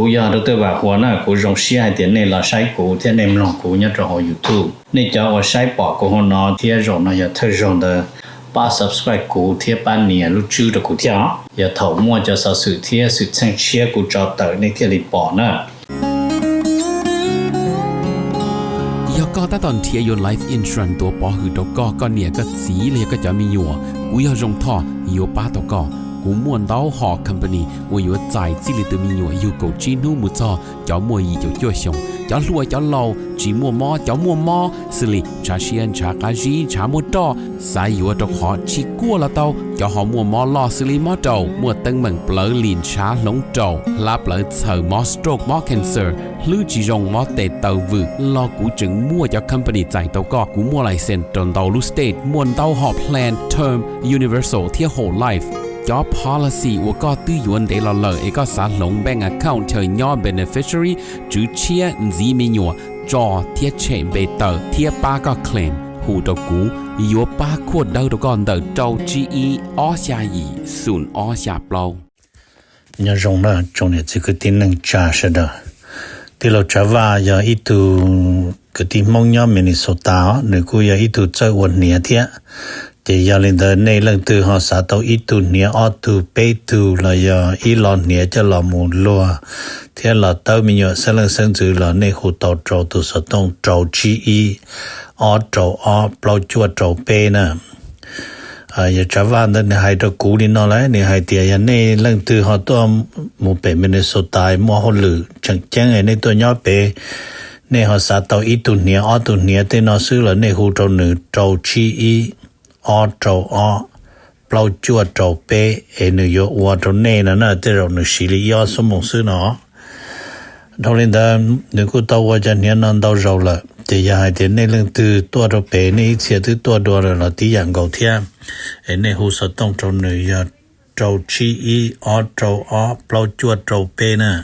Kuv yog Dr. Vam Huas na, kuv zoo siab hais tias nej los saib kuv thiab nej mloog kuv nyob rau hauv YouTube. Nej cov uas saib pom kuv hauv no thiab zaum no yog thawj zaug ntawd, pab subscribe kuv thiab pab nias lub tswb rau kuv thiab os. Yog thaum muaj cov xov xwm thiab xwm txheej tshiab kuv tso tawm nej thiaj li pom na. Yog koj tab tom nrhiav yuav life insurance tuav pov hwm rau koj, koj niam koj txiv los yog koj cov me nyuam, kuv yog Zoo Thoj yuav pab tau koj. Kuv muaj ntau hom company uas yuav txais txij li tus me nyuam yug kaum tsib hnub mus txog cov muaj yim caum cuaj xyoos, cov hluas cov laus, tsis muaj mob cov muaj mob, xws li ntshav siab ntshav qab zib ntshav muaj roj, xav yuav rau qhov tsis kuaj los tau, cov ho muaj mob loj xws li mob raum, muaj teeb meem plawv lim ntshav hloov raum, hlab plawv txhaws, mob stroke mob cancer, hlwb tsis zoo mob tes taw vwm los kuv tseem muaj cov company txais tau koj. Kuv muaj license rau ntau lub state, muaj ntau hom plan term, universal thiab whole life. Cov policy uas koj twb yuav ntev los lawm es koj xav hloov bank account chaw nyob beneficiary, tswv tshiab, ntxiv me nyuam, tso thiab tshem npe tawm thiab pab koj claim, hu rau kuv, yuav pab khuaj dawb rau koj ntawm rau tsib ib ob xya yim xoom ob xya plaub. Nyob zoo na tsoom niam txiv kwv tij neej tsa sawv daws. Tij laug Tsav Vaj yog ib tug kwv tij Hmoob nyob Minnesota os, nws kuj yog ib tug txawj ua hniav thiab. Ces yog li ntawd nej leej twg ho xav tau ib tug hniav ob tug peb tug los yog ib lo hniav coj los mus luag thiab los tawb me nyuam xeeb leej xeeb ntxwv los nej hu tau rau tus xov tooj rau tsib ib ob rau ob plaub cuaj rau peb na. Yog Tsav Vaj ntawd nws hais rau kuv li no lawm, nws hais tias yog nej leej twg ho tuaj mus pem Minnesota muaj hauj lwm tseem ceeb nej tuaj nyob pem, nej ho xav tau ib tug hniav ob tug hniav tej no xwb los nej hu rau nws rau tsib ib ob rau ob plaub cuaj rau peb es nws yuav ua rau nej no na, tej zaum nws siv li ib ob xuab moos xwb no. Dhau li ntawd nws kuj tau ua cov hniav no ntau zaus lawm, ces yog hais tias nej leej twg tuaj rau pem nej ib txhia twb tuaj dua lawm los tib yam nkaus thiab, es nej hu xov tooj rau nws yog rau tsib ib ob rau ob plaub cuaj rau peb na.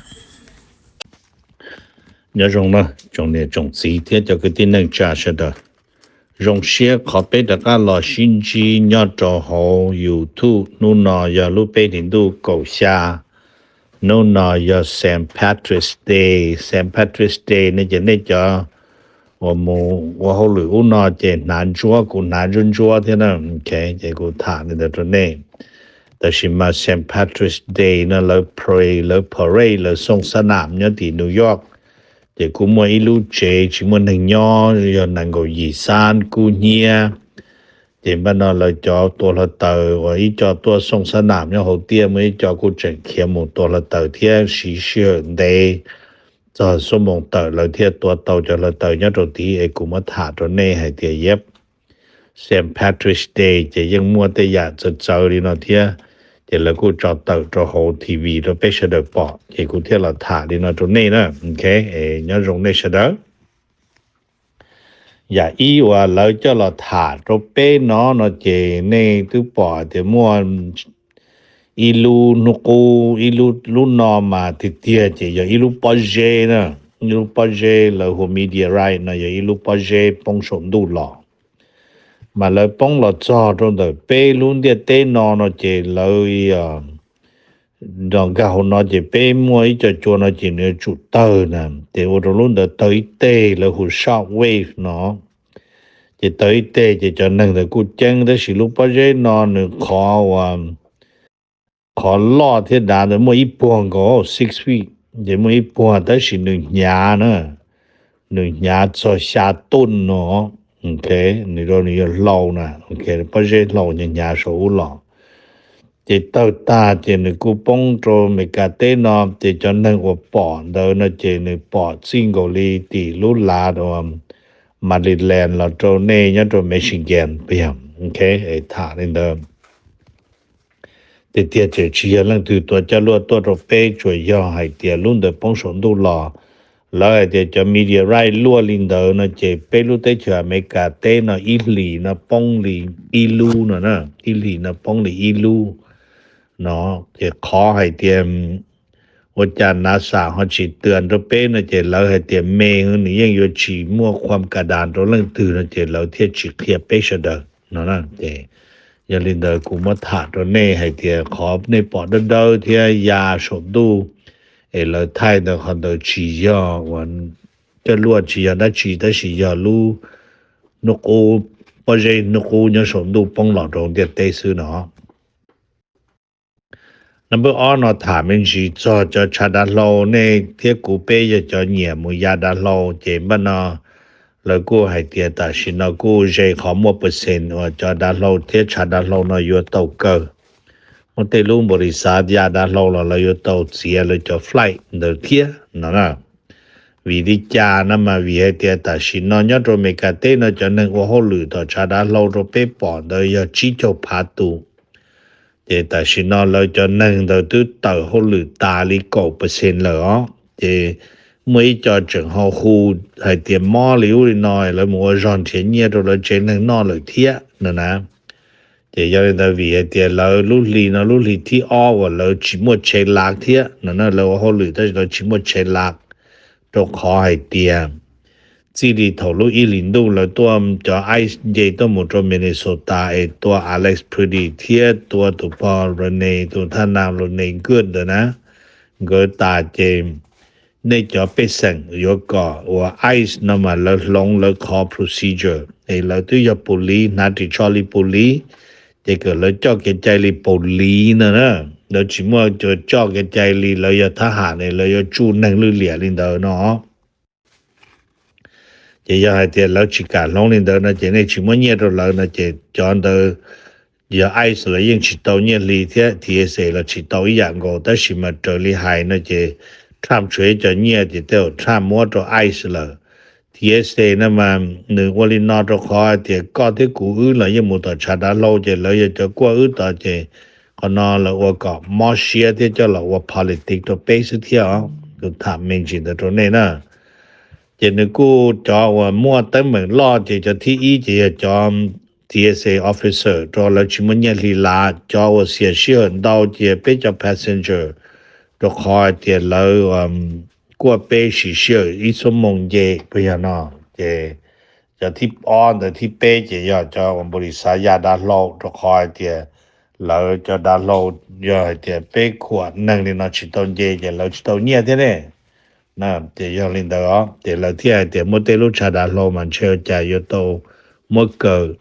Nyob zoo na tsoom niam tsoom txiv thiab cov kwv tij neej tsa sawv daws. Zoo siab qhov peb rov qab los sib ntsib nyob rau hauv YouTube. Hnub no yog lub peb hlis ntuj kaum xya, hnub no yog Saint Patrick's Day. Saint Patrick's Day ne ces nej cov uas mus ua hauj lwm ub no ces hnav ntsuab, kuv hnav ntsuab ntsuab thiab na. Ces kuv tham li ntawd rau nej. Tab sis mas Saint Patrick's Day no lawv pray, lawv parade, lawv xoo xab nam nyob tim New York. Ces kuj muaj ib lub tsev tsis muaj neeg nyob, yog nees nkaum yim xab kub hnyiab. Ces npaj no lawv cov tua hluav taws uas ib co tuaj xoo xab nam nyob hauv tiaj, muaj ib co kuj tseem khiav mus tua hluav taws thiab siv sij hawm ntev txog xuab moos tawm lawv thiaj tua tau cov hluav taws nyob rau tid es kuv muab tham rau nej hais tias yep, Saint Patrick's Day ces yeej muaj tej yam txawv txawv li no thiab. Ces lawv kuj tso tawm rau hauv T V rau peb sawv daws pom, ces kuv thiaj los tham li no rau nej na. Nyob zoo nej sawv daws. Yam ib uas lawv coj los tham rau peb no no ces nej twb pom tias muaj ib lub hnub qub, ib lub, lub no mas tiag tiag ces yog ib lub pob zeb na, ib lub pob zeb lawv hu meteorite no yog ib lub pob zeb poob saum ntuj los. Mas lawv poob los txog rau ntawm peb lub ntiaj teb no no ces lawv, nkag hauv no ces peb muaj ib co cua no ces nws yuav tsum tawg na, ces ua rau lub ntawd tawg ib teg, lawv hu shock wave no. Ces tawg ib teg ces cov neeg ntawd kuj ceeb, tab sis lub pob zeb no nws qhov uas qhov loj thiab dav ntawd muaj ib puag nkaus, six feet, ces muaj ib puag tab sis nws hnyav na, nws hnyav txog xya tuj no, nws rau nws yuav hlau na, pob zeb hlau hnyav hnyav saum ub los. Ces tawg tag ces nws kuj poob rau Amelikas teb no, ces cov neeg uas pom ntawd no ces nws pom txij nkaus li tim lub lav Maryland los rau nej nyob rau Michigan, tham li ntawd. Tiag tiag ces tsis yog leej twg tua coj luaj tuaj rau peb, tsuas yog hais tias lub ntawd poob saum ntuj los. Lawv hais tias cov meteorite luaj li ntawd no ces peb lub teb chaws Amelikas teb no ib hlis no poob li ib lub no, ib hlis no poob li ib lub no. Ces qhov hais tias ua cas NASA ho tsis tw rau peb no ces lawv hais tias me, nws yeej yuav tsis muaj khuam ka das rau leej twg no ces lawv thiaj tsis qhia peb sawv daws no. Ces yog li ntawd kuv muab tham rau nej hais tias qhov nej pom dawb dawb thiab ya saum ntuj Es lawv thaij ntawd qhov ntawd tsis yog uas coj luaj, tsis yog dab tsi, tab sis yog lub hnub qub, pob zeb hnub qub nyob saum ntuj poob los rau ntiaj teb xwb no. Number ob no tham me ntsis txog cov tshav dav hlau. Nej thiab kuv peb yog cov nyiam mus ya dav hlau, ces npaj no lawv kuj hais tias tam sim no kuj ze qhov muaj percent uas cov dav hlau thiab tshav dav hlau no yuav tau kaw. Muaj tej lub npaum li xav ya dav hlau los lawv yuav tau txiav lawv cov flight ntawd thiab no na. Vim li cas no mas vim hais tias tam sim no nyob rau Amelikas teb no cov neeg ua hauj lwm tom tshav dav hlau rau peb pom ntawd yog tsib caug phav tus. Ces tam sim no lawv cov neeg ntawd twb tawm hauj lwm tas li kaum percent lawm os. Ces muaj ib co tseem ho hu hais tias mob li ub li no, lawv mus ua zog nrhiav nyiaj rau lawv tsev neeg noj lawm thiab no na. Ces yog li ntawd vim hais tias lawv lub hli no lub hli thib ob uas lawv tsis muaj tshev lav thiab no na, lawv ua hauj lwm tab sis lawv tsis muaj tshev lav, rau qhov hais tias txij li thaum lub ib hlis ntuj lawv tuaj cov ice nce tuaj mus rau Minnesota es tua Alex Pretti thiab tua tus pog Rene, tus thaj nam Rene Good ntawd na, nkawd tas ces nej cov pej xeem yuav kom ua ice no mas lawv hloov lawv qhov procedure es lawv twb yog pus liv, hnav ris tsho li pus liv, ces kom lawv coj kev cai li pus liv no na. Lawv tsis muaj coj kev cai li lawv yog thab ham ne, lawv yuav tsuj neeg lwj liam li ntawd no. Ces yog hais tias lawv tsis kam hloov li ntawd no ces nej tsis muab nyiaj rau lawv no ces cov ntawd yog ice los yeej tsis tau nyiaj hli thiab T S A los tsis tau ib yam nkaus. Tab sis mas raws li hais no ces Trump tshuav ib co nyiaj ces tej zaum Trump muab rau ice lawm. T S A no mas nws ua li no rau qhov hais tias koj thiab kuv wb los yeej mus tom tshav dav hlau ces lawv yog cov kuaj wb tod ces qhov no lawv ua kom mob siab thiab coj los ua politics rau peb xwb thiab os. Kuv tham me ntsis ntawd rau nej na. Ces nws kuj cov uas muaj teeb meem loj ces cov thib ib ces yog cov T S A officer rau lawv tsis muaj nyiaj hli lav, cov uas xiam sij hawm ntau ces peb cov passenger rau qhov hais tias lawv kuaj peb siv sij hawm ib xuab moos nce puas yog no. Ces cov thib ob ntawd thib peb ces yog cov uas npaum li xav ya dav hlau rau qhov hais tias lawv cov dav hlau yog hais tias peb khuam neeg li no tsis tau nce ces lawv tsis tau nyiaj thiab ne. Ces yog li ntawd os ces lawv thiaj hais tias muaj tej lub tshav dav hlau mas ntshe ua cas yuav tau muab kaw.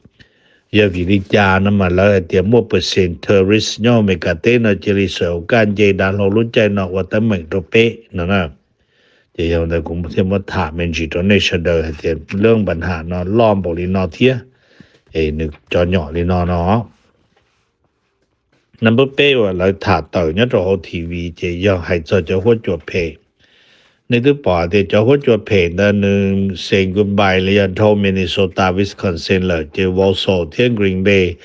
Yog vim li cas no mas lawv hais tias muaj percent tourist nyob Amelikas teb no cia li sawv hauv kaj nce dav hlau lub caij no ua teeb meem rau peb no na. Ces yog ntawd kuv thiaj muab tham me ntsis rau nej sawv daws hais tias lub npa nham no loj npaum li no thiab es nws cov nyom li no no. Number peb uas lawv tham tawm nyob rau hauv T V ces yog hais txog cov huab cua phem. Nej twb pom tias cov huab cua phem ntawd nws say goodbye los yog dhau Minnesota, Wisconsin lawm ces Wausau thiab Green Bay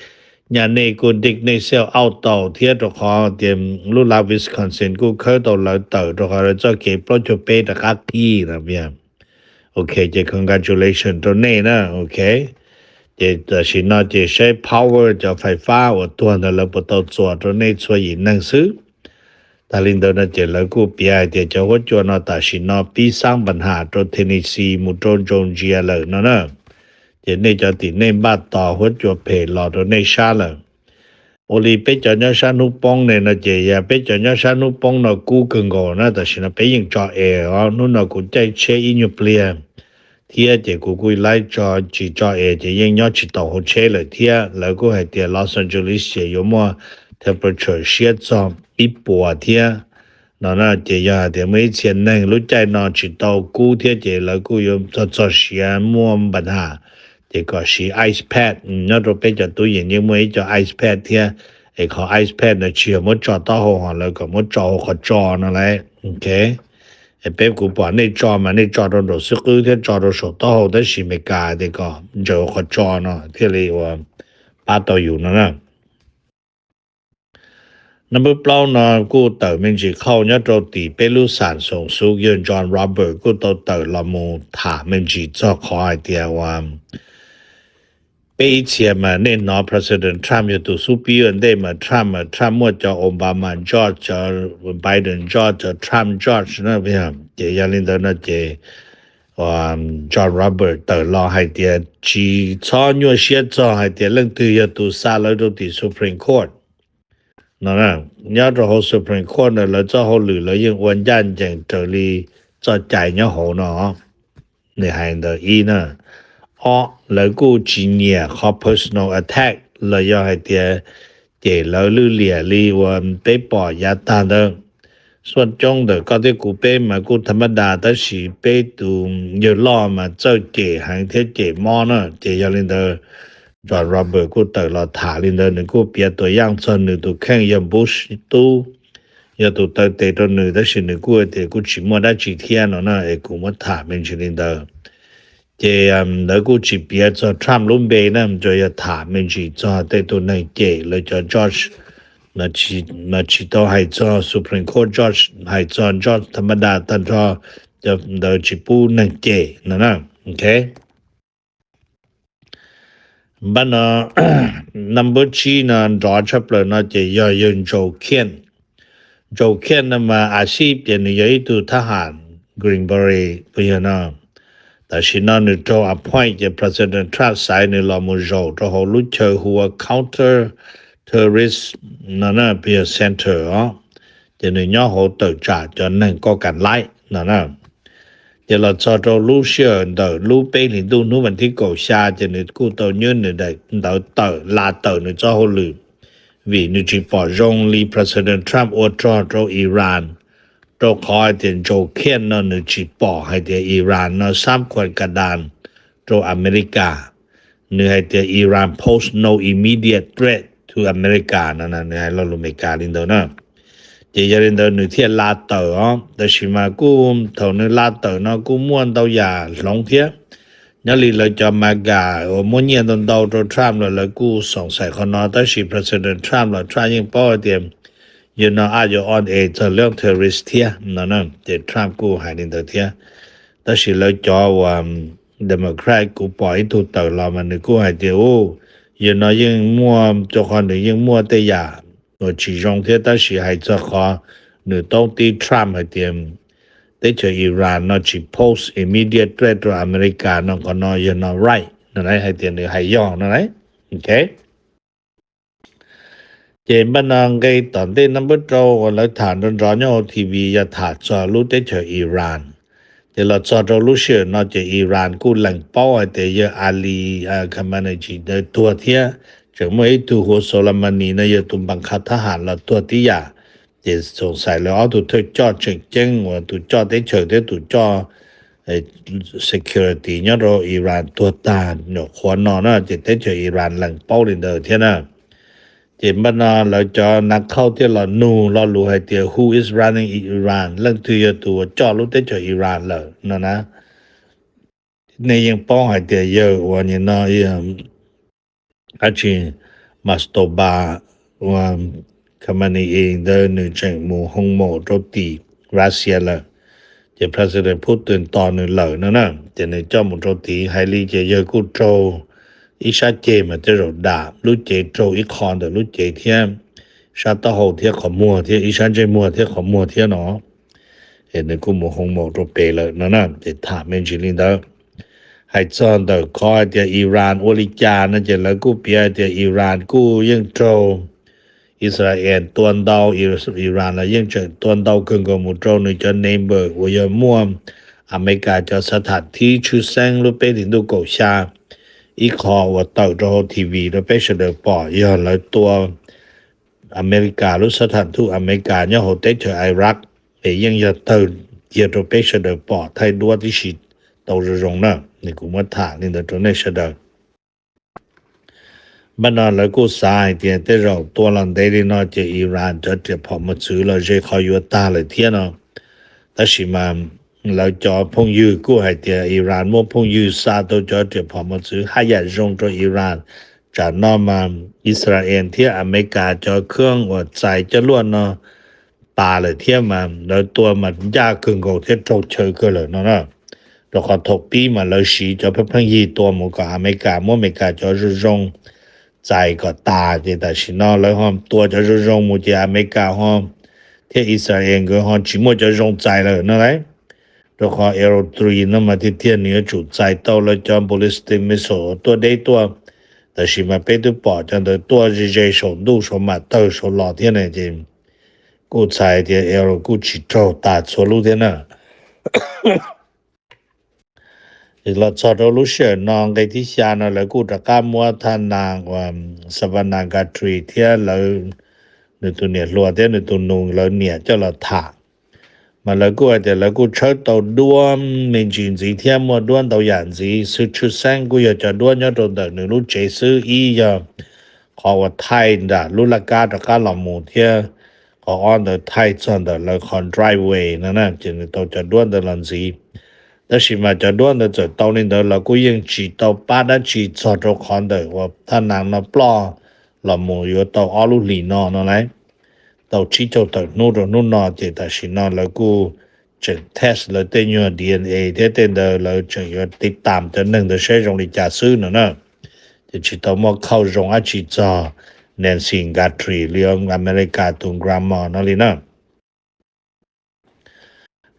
nyaj nej kuj dig nej self out tau thiab rau qhov tias lub lav Wisconsin kuj khawb tau lawv tawm rau qhov lawv txoj kev plaub caug peb rov qab qhib no. Ok, ces congratulation rau nej na. Ok, ces tam sim no ces saib power cov fais fab uas tuag ntawd lawv puas tau txuas rau nej txhua yim neeg xwb. Tas li ntawd no ces lawv kuj piav hais tias cov huab cua no tam sim no pib xab npa nham rau Tennessee mus rau Georgia lawm no na. Ces nej cov tim nej npaj tos huab cua phem los rau nej sab lawm. Ua li peb cov nyob sab hnub poob ne no ces yog peb cov nyob sab hnub poob no kub kawg nkaus na, tam sim no peb yeej tso es os. Hnub no kuv caij tsheb ib nyuag pliag thiab ces kuv kuj laib tso, tsis tso es ces yeej nyob tsis taus hauv tsheb lawm thiab. Lawv kuj hais tias Los Angeles ces yuav muaj temperature siab txog ib puas thiab no na. Ces yog hais tias muaj ib txhia neeg lub caij no tsis tau kub thiab ces lawv kuj yuav txog txog siav muaj npa nham, ces kom siv ice pack. Nyob rau peb cov tub yeem yeej muaj ib co ice pack thiab, es qhov ice pack no tsis yog muab tso taub hau ho lawv kom muab tso hauv qhov tso no lauj. Ok, es peb kuv pom nej tso mas nej tso rau nraum xwb qwb thiab tso rau saum taub hau, tab sis Amelikas tias kom ntsaws hauv qhov tso no thiaj li ua pab tau yus no na. Number plaub no kuj tawm me ntsis qhauj nyob rau tim peb lub xam xoom xub yog John Roberts kuj tau tawm los mus tham me ntsis txog qhov hais tias uas peb ib txhia mas nej hnov President Trump yog tus xub pib ua ntej mas Trump mas Trump muaj cov Obama George, cov Biden George, cov Trump George na. Ces yog li ntawd no ces John Roberts tawm los hais tias tsis txhob nyuaj siab txog hais tias leej twg yog tus xa lawv rau tim Supreme Court. no na. Nyob rau hauv Supreme Court ntawd lawv txoj hauj lwm lawv yeej ua ncaj ncees raws li txoj cai nyob hauv no. Nws hais ntawd ib na. Ob, lawv kuj tsis nyiam qhov personal attack los yog hais tias cem lawv lwj liam li uas peb pom yav tag ntawd. Xuaj coob ntawm koj thiab kuv peb mas kuj tha mab das, tab sis peb tus yawg loj mas txawj cem heev thiab cem mob na. Ces yog li ntawd, John Roberts kuj tawm los tham li ntawd, nws kuj piav tus yaj txog nws tus kheej yog Bush tub, yog tus taw tes rau nws, tab sis nws kuj tias kuj tsis muaj dab tsi thiab no na, es kuv muab tham me ntsis li ntawd. Ces lawv kuj tsis piav txog Trump lub npe na, tsuas yog tham me ntsis txog tej tus neeg cem lawv cov judge, mas tsis tau hais txog Supreme Court judge, hais txog judge tha mab das tag nrho, cov ntawd tsis pub neeg cem no na. Ok. Npaj no, number tsib no nrov tshaj plaws no ces yog yawg Joe Kent. Joe Kent no mas a sib ces nws yog ib tug thab ham Green Beret puas yog no. Tam sim no nws raug appoint ces President Trump xaiv nws los mus zaum rau hauv lub chaw hu ua Counter Terrorist no na, puas yog Center os. Ces nws nyob hauv tawm tsam cov neeg koj kam laib no na. Ces los txog rau lub sij hawm ntawm lub peb hlis ntuj hnub vas thib kaum xya ces nws kuj tau nywb nws daim ntawv tawm, la tawm nws txoj hauj lwm, vim nws tsis pom zoo li President Trump ua rog rau Iran, rau qhov hais tias Joe Kent no nws tsis pom hais tias Iran no xab khuas ka das rau America. Nws hais tias Iran pose no immediate threat to America no, nws hais lo lus Amelikas li ntawd na. Ces yog li ntawd nws thiaj la tawm os. Tab sis mas kuj thaum nws la tawm no kuj muaj ntau yam hloov thiab. Nyob li lawv cov MAGA uas muab nyiaj ntau ntau rau Trump los lawv kuj xoom xaim qhov no, tab sis President Trump los Trump yeej paub hais tias yog no a yuav on air txog leej terrorist thiab no na, ces Trump kuj hais li ntawd thiab. Tab sis lawv cov uas Democrat kuv pom ib tug tawm los mas nws kuj hais tias u, yog no yeej muaj, rau qhov nws yeej muaj tej yam uas tsis zoo thiab, tab sis hais txog qhov nws toob tib Trump hais tias teb chaws Iran no tsis pose immediate threat rau America no, qhov no yog no right no, hais tias nws hais yog no. Ok. Ces npaj no nqe tom ntej no npawb rau uas lawv tham nrov nrov nyob hauv T V yog tham txog lub teb chaws Iran. Ces los txog rau lub sij hawm no ces Iran kuj lees paub hais tias yawg Ali Khamenei ntawd tuag thiab, tseem muaj ib tug hu ua Soleimani no yog tus npas qha thab ham los tuag tib yam. Ces xoom xaim lawv ob tug thawj coj tseem ceeb uas tus coj teb chaws thiab tus coj security nyob rau Iran tuag tag nyuam qhuav no na, ces teb chaws Iran lees paub li ntawd thiab na. Ces npaj no lawv cov nav khauj thiaj los nug lo lus hais tias who is running Iran, leej twg yog tus uas coj lub teb chaws Iran lawm no na. Nej yeej paub hais tias yawg uas nim no dab tsi Mustafa Khamenei ntawd nws tseem mus hoo maum rau tim Russia lawm. Ces President Putin tos nws lawm no na, ces nws coj mus rau tid. Hais li ces yawg kuj raug ib sab ceg mas tej zaum dam lub cev raug ib qho ntawm lub cev thiab, sab taub hau thiab qhov muag thiab, ib sab ntsej muag thiab qhov muag thiab no. Es nws kuj mus hoo maum rau pem lawm no na, ces tham me ntsis li ntawd. Hais txog ntawm qhov hais tias Iran ua li cas no ces lawv kuj piav hais tias Iran kuj yeej raug Israel tua ntau, Iran los yeej tseem tua ntau kawg nkaus mus rau nws cov neighbor uas yog muaj Amelikas cov xab tham thib tshwj xeeb lub peb hlis ntuj kaum xya. Ib qho uas tawm rau hauv T V rau peb sawv daws pom yog lawv tua Amelikas lub xab tham thuj Amelikas nyob hauv teb chaws Iraq, es yeej yog tawg kiag rau peb sawv daws pom thaij duab tib si tau zoo zoo na. Nws kuj muab tham li ntawd rau nej sawv daws. Npaj no lawv kuj xav hais tias tej zaum tua los ntev li no ces Iran cov riam phom mos txwv los ze qhov yuav tag lawm thiab no. Tab sis mas lawv cov phooj ywg kuj hais tias Iran muaj phooj ywg xa tau cov riam phom mos txwv haj yam zoo rau Iran. Tsam no mas Israel thiab Amelikas cov khab uas txais coj luaj no tas lawm thiab mas lawv tua mas ncaj kawg nkaus thiab raug chaw kawg lawm no na. Rau qhov thaum pib mas lawv siv cov pheej pheej yig tua mus kom Amelikas muab Amelikas cov zoo zoo txais kom tas, ces tam sim no lawv ho tua cov zoo zoo mus ces Amelikas ho thiab Israel nkawd ho tsis muaj cov zoo txais lawm no lauj. Rau qhov Arrow three no mas tiag tiag nws yuav tsum txais tau lawv cov ballistic missile tuaj deb tuaj Tab sis mas peb twb pom cov ntawd tuaj ze ze saum ntuj saum mam tawg saum los thiab ne, ces kuj txhais tias el kuj tsis raug tas txhua lub thiab na. Los txog rau lub sij hawm no nqe thib xya no lawv kuj rov qab muab thaj nas uas Savanna Guthrie thiab lawv, nws tus niam hluas thiab nws tus nus lawv niam coj los tham. Mas lawv kuj hais tias lawv kuj tshawb tau duab me ntsis ntxiv thiab muaj duab ntau yam ntxiv. Xwb tshwj xeeb kuj yog cov duab nyob rau ntawm nws lub tsev xwb, ib yog qhov uas thaij nram lub laj kab rov qab los mus thiab qhov ob ntawd thaij txog ntawm lawv qhov driveway no na, ces nws tau cov duab ntawd los ntxiv. Tab sis mas cov duab ntawd txawm tau li ntawd los kuj yeej tsis tau pab dab tsi txog rau qhov ntawm uas thaj nas no ploj los mus yuav tau ob lub hlis no no lauj, tau tsib caug tawm hnub rau hnub no, ces tam sim no lawv kuj tseem test lawv tej nyuag D N A thiab tej ntawd, lawv tseem yuav tiv tam cov neeg ntawd saib zoo li cas xwb no na. Ces tsis tau muaj khauj zoo dab tsi txog Nancy Guthrie li America tus grandma no li na.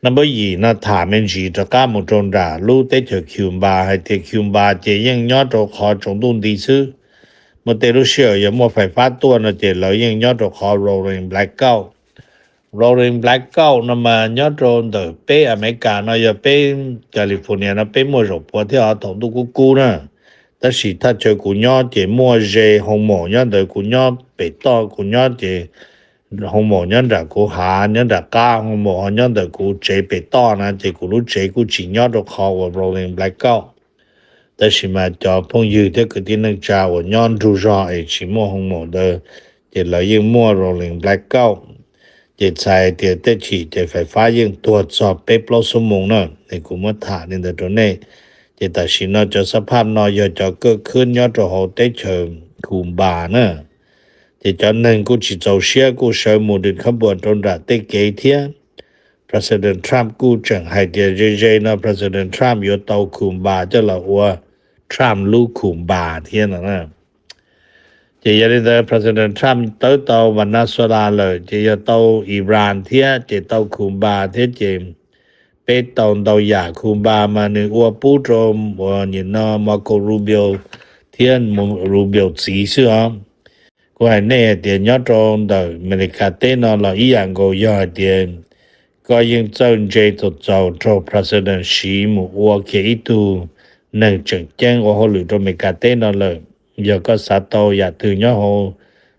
Number yim no tham me ntsis rov qab mus rau nram lub teb chaws Cuba, hais tias Cuba ces yeej nyob rau qhov tsaus ntuj nti xwb. Muaj tej lub sij hawm yog muaj fais fab tuaj no ces lawv yeej nyob rau qhov rolling blackout. Rolling blackout no mas nyob rau ntawm peb Amelikas no, yog peb California no peb muaj zaum puav thiab os, thaum ntuj kub kub na. Tab sis thaj chaw kuv nyob ces muaj ze hoo maum nyob ntawd, kuv nyob pem toj kuv nyob ces hoo maum nyob nram kuv hav, nyob nram qab, hoo maum ho nyob ntawm kuv tsev pem toj na, ces kuv lub tsev kuj tsis nyob rau qhov uas rolling blackout. Tab sis mas cov phooj ywg thiab kwv tij neej tsa uas nyob nrug zog es tsis muaj hoo maum ntawd, ces lawv yeej muaj rolling blackout. Ces txhais tias tej chim ces fais fab yeej tuag txog peb plaub xuab moos na, es kuv muab tham li ntawd rau nej. Ces tam sim no cov xab phaj no yog cov kawj khwb nyob rau hauv teb chaws Cuba na. Ces cov neeg kuj tsis txaus siab kuj sawv mus dwm khab npuas rau nram tej kev thiab. President Trump kuj tseem hais tias ze ze no President Trump yuav tau Cuba coj los ua Trump lub Cuba thiab no na. Ces yog li ntawd President Trump tawb tau Venezuela lawm, ces yog tau Iran thiab, ces tau Cuba thiab, ces peb tau ntau yam. Cuba mas nws ua pub rau uas nim no Marco Rubio thiab Rubio txiv xwb os. Kuv hais nej hais tias nyob rau ntawm Amelikas teb no los ib yam nkaus, yog hais tias koj yeej txawj ntse txaus txaus raug President Xi mus ua kiag ib tug neeg tseem ceeb ua hauj lwm rau Amelikas teb no lawm, yog koj xav tau yam twg nyob hauv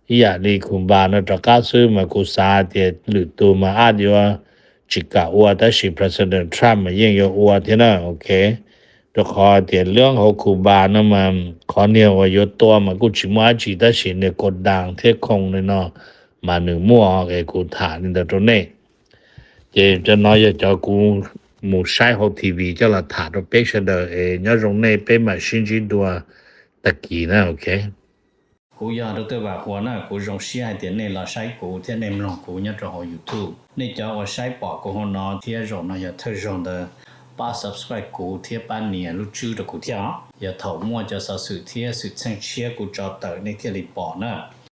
ib yam li Cuba no rov qab xwb mas kuv xav tias lwm tus mas ab yuav tsis kam ua, tab sis President Trump mas yeej yuav ua thiab na, ok. Rau qhov tias lub hauv Cuba no mas qhov niag uas yuav tua mas kuj tsis muaj dab tsi, tab sis niag ko daas thiab khoo li no mas nws muaj, es kuv tham li ntawd rau nej. Ces cov no yog cov kuv mus saib hauv T V coj los tham rau peb sawv daws, es nyob zoo nej, peb mam sib ntsib dua tag kis na, ok. Kuv yog Doctor Vam Huas na, kuv zoo siab hais tias nej los saib kuv thiab nej mloog kuv nyob rau hauv YouTube. Nej cov uas saib pom kuv hauv no thiab zaum no yog thawj zaug ntawd, pab subscribe kuv thiab pab nias lub tswb rau kuv thiab os. Yog thaum muaj cov xov xwm thiab xwm txheej tshiab kuv tso tawm nej thiaj li pom na.